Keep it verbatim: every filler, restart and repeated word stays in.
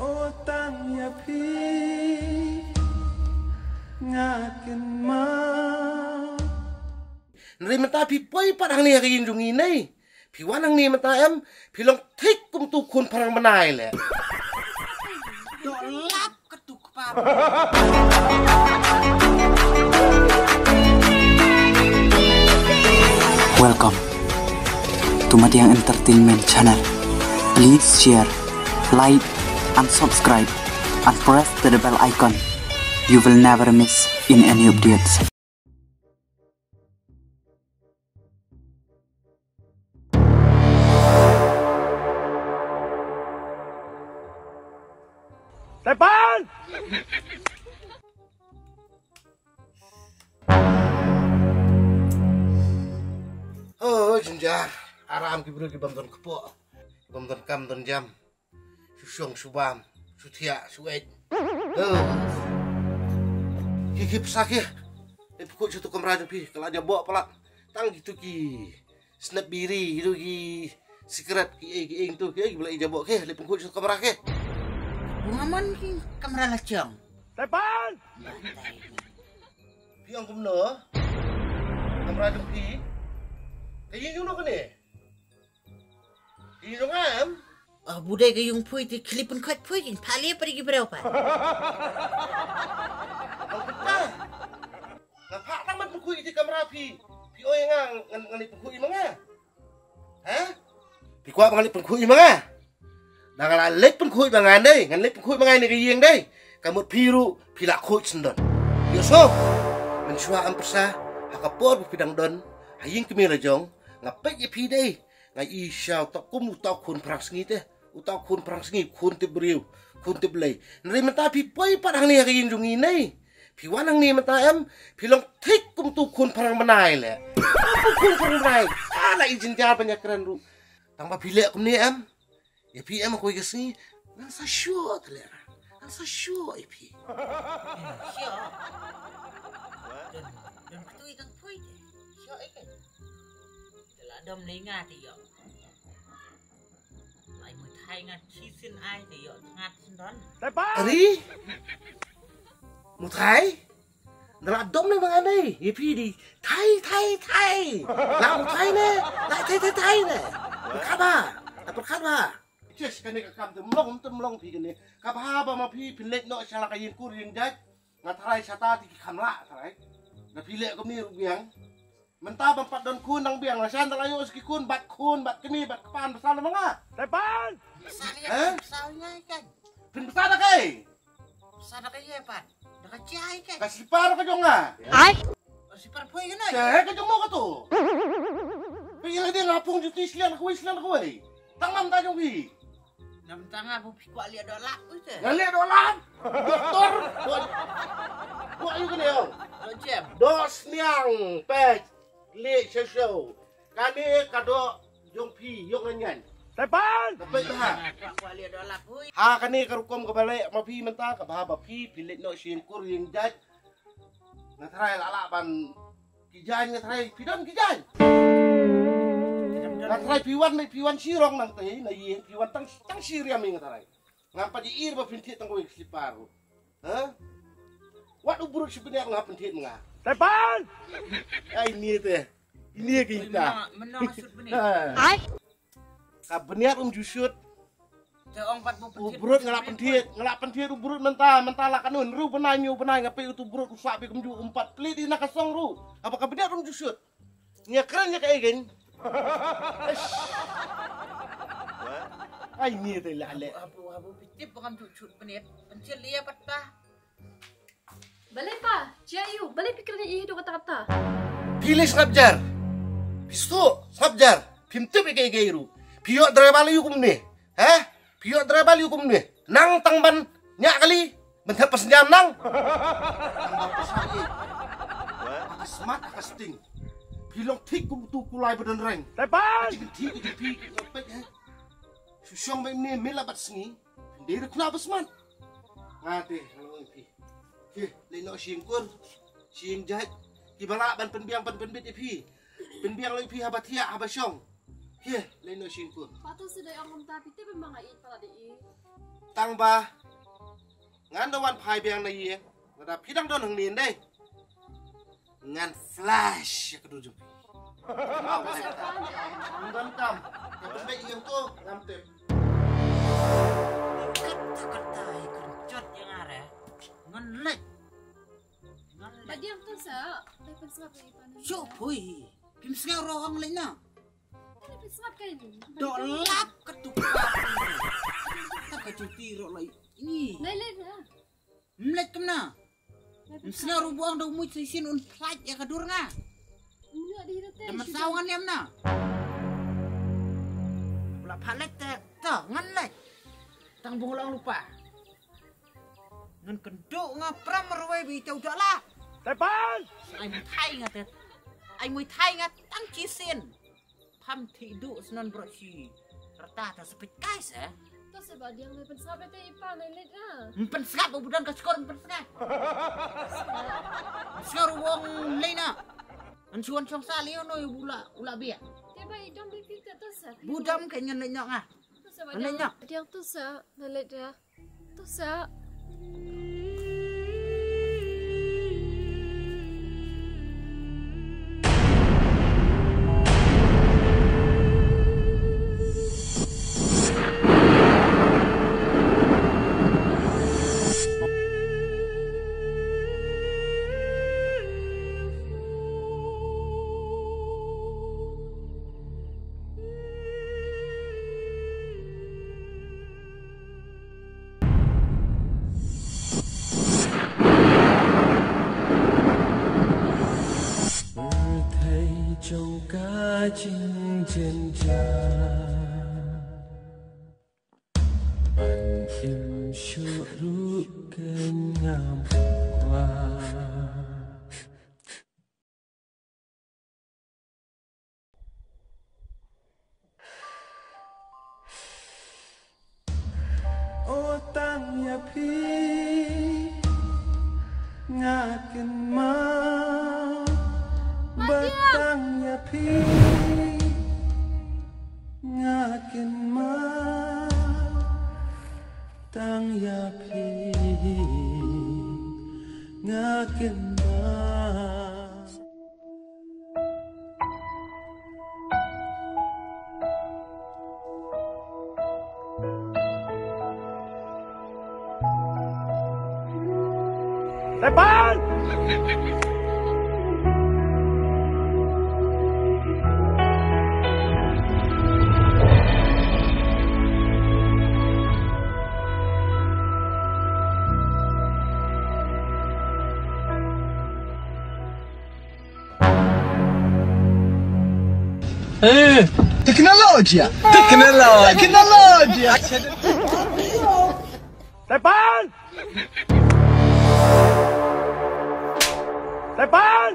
O tang ïa phi nga kynmaw. Hynrei mynta phi poi pat hangne ha ka ïing jong ngi ne. Phi wan hangne mynta em, phi long thik kum tu khun pharang bnai le. Dok lap ka tu kpa. Welcome to Madiang Entertainment Channel. Please share, like, and subscribe, and press the bell icon. You will never miss in any updates. Tepan! Oh, jynjar. Aram ki briew ki bym don kpoh. Bym don kam don jam. Shu shong shu bam, shu thiah, shu eit. Oh. Ki ki pisa ki. Leit pynkhuid sha tu kamra jong phi, ka la jaboh palat. Tang kitu ki snep biri, kitu ki sikret, ki ei ki ei tu, ki ei ki ba la jaboh ki. Leit pynkhuid sha tu kamra ki. Bunga mon ki kamra la chong. Tepan! Phi ong kumno? Kamra jong phi. Ka ïing jong no kane? Ïing jong nga em? Ah, bu dei ka ïing phi te khlieh pynkhuid phi, kin pha leh pat ïa ki briew pat. Ong kumta. Nga phah tang ban pynkhuid ïa ki kamra phi. Phi oi nga ngan, ngan leit pynkhuid ïa ma nga. Ha? Phi kwah ba ngan leit pynkhuid ïa ma nga? Da nga la leit pynkhuid ma nga dei, ngan leit pynkhuid ma nga ïa ka ïing dei. Ka mut phi ruh phi la khuid sendon. Ïoh sop. Mynshuwa em pyrsa ha ka por ba phi dang don ha ïing kmie la jong, nga peit ïa phi dei. Nga i sha uta kum uta u khun pharang sngi te. Uta u khun pharang sngi, khun tip briew, khun tip Blei. Hynrei mynta phi poi pat hangne ha ka ïing jong ngi ne. Phi wan hangne mynta em, phi long thik kum tu khun pharang bnai le. Kum tu khun pharang bnai. Ka la i jynjar ban ïakren ruh. Tang ba phi leh kumne em. Ïa phi em ko ïa ka sngi. Ngan sa shuh te leh. Ngan sa shuh ïa phi. Shuh. Don, don ktu i kang phui te. Shuh ïa ka. Te la dom le nga te ïoh. Lai muthai ngat chi sin ai te ïoh tngat sendon. Ari? Muthai? Nda la dom ne ma nga ne, ïa phi di thai, thai, thai. La muthai ne, la thai, thai, thai ne. Pyrkhat ba, pyrkhat ba. Ches kane ka kam te mlong, te mlong phi kane. Ka bha ba ma phi phin leit noh sha la ka ïing kur ïing jait. Nga tharai shata te ki kham lah tharai. Na phi leh kumne ruh biang. Mynta bym pat don khun dang biang, la shan da la ïoh sa ki khun, bad khun, bad kmie, bad kpa, pynbsa na ma nga. Tepan! Pynbsa ïa, eh? Pynbsa ïa kan. Pynbsa da kaei? Pynbsa da kaei pat? Da ka jia ïa kan. Ka slipar ka jong nga. Ai. Ka slipar poi kan ai? Ka jong mo ka tu. Phi ïa la dei nga pung juti slian kawei, slian kawei. Tang nam ta jong phi. Nam tang nga bu phi kwah liah doh lap u te. Nga liah doh lap. Doktor. Doh. Doh ayu kane ong. Doh jem. Doh sniang pech. Liah sha sha. Kane ka doh jong phi ïong ngan ngan. Tepan. Tepan ha. Kwah kwah liah doh lap ui. Ha kane ka rukom ka balei ma phi mynta ka bha ba phi phi leit noh sha ïing kur ïing jait. Nga tharai la lah ban ki jaiñ nga tharai phi don ki jaiñ. Nga tharai phi wan phi wan shirong nang te na ïing phi wan tang tang shiriam nga tharai. Ngam pat ïa ir ba phin thied tang wei slipar. Ha? Wat u brut shi bniat nga phin thied ma nga. Tepan. Ai ni te. Ni ki ta. Mynno mynno sut bniat. Ai. Ka bniat um ju shut. Te ong pat bu pynthit. U brut nga la pynthit, nga la pynthit u brut mynta, mynta la kanun, ru bnai miu bnai nga peit u tu brut u sah bi kumju um pat plit ina ka song ru. Haba ka bniat um ju shut. Nga kren nga ka egen. Ai ni te la le. Habu habu pitip ba kam ju shut bniat. Pynthit lia pat ta. Balei pa, jia yu, balei phi kren ïa i dok kata kata. Phi leh sngap jar. Phi sngap jar. Phim tip ïa kaei kaei ruh. Phi ïoh driver leh yu kumne. Ha? Phi ïoh driver leh yu kumne. Nang tang ban ñiah kali. Ban thep pas jam nang. Tang ban pas leh. Ka smat ka sting. Phi long thik kum tu kulai ba don reng. Tepan. Ka jingthik ka jingphi ka pek ha. Shu shong ba ym ne mila bat sngi. Dei ruh khnang ba smat. Nga te nga long ïa phi. Phi leit noh sha ïing kur sha ïing jait. Kiba lah ban pynbiang ban pynbit ïa phi. Pynbiang leh ïa phi haba thiah haba shong. Phi leit noh sha ïing kur. Patu sdei ong kumta phi te ba ma nga ïeit palat ïa i. Tang ba ngan da wan phai biang na ïing, lada phi dang don hangne de, ngan flash ïa ka dur jong phi. Ym donkam. Ka pynbeit ïing to ngam tip. Katta katta hi kynjot ïa nga re. Ngan leit. Ngan leit. Ba diang to sa. Dei pynsngap ïa i pa na. Shu poi. Phim sngew ruh ong leit na. Dei pynsngap ka ïa ni. Dok lap ka tu. Ta ka juti ruh lai. Ih. Nai leit na. Ym leit kumno? Ym sngew ruh ba ong da u Muid sa shisien un pynlait ïa ka dur nga. Ym ïoh di hi te. Da mynsaw ngan niam na. U la pha leit te, te ngan leit. Tang ba u la ong lypa. Ngan kynduh nga pram marwei ba i te u jok lah. Tepan! Ai muithai nga te. Ai muithai nga tang shisien. Pham thih duh snon bro shi. Rta ta sepit kai se. To sa ba diang me pynsngap ïa te i pa me leit na. Ym pynsngap u budan ka skor ym pynsngap. Skor u wong lei na. An suan song sa lei no u la u la bia. Te ba i dom di pita to sa. Budam ka ngan leit nyok nga. To sa ba Leit diang. Nyok. Diang to sa me leit na. To sa. Pyrthei jong ka jingjynjar, ban im shuh ruh kan ngam kwah. O tang ïa phi nga kynmaw, ba tang ïa phi nga kynmaw, tang ïa phi nga kynmaw. Tepan! Eh, teknologi. Teknologi. Teknologi. Tepan! Tepan!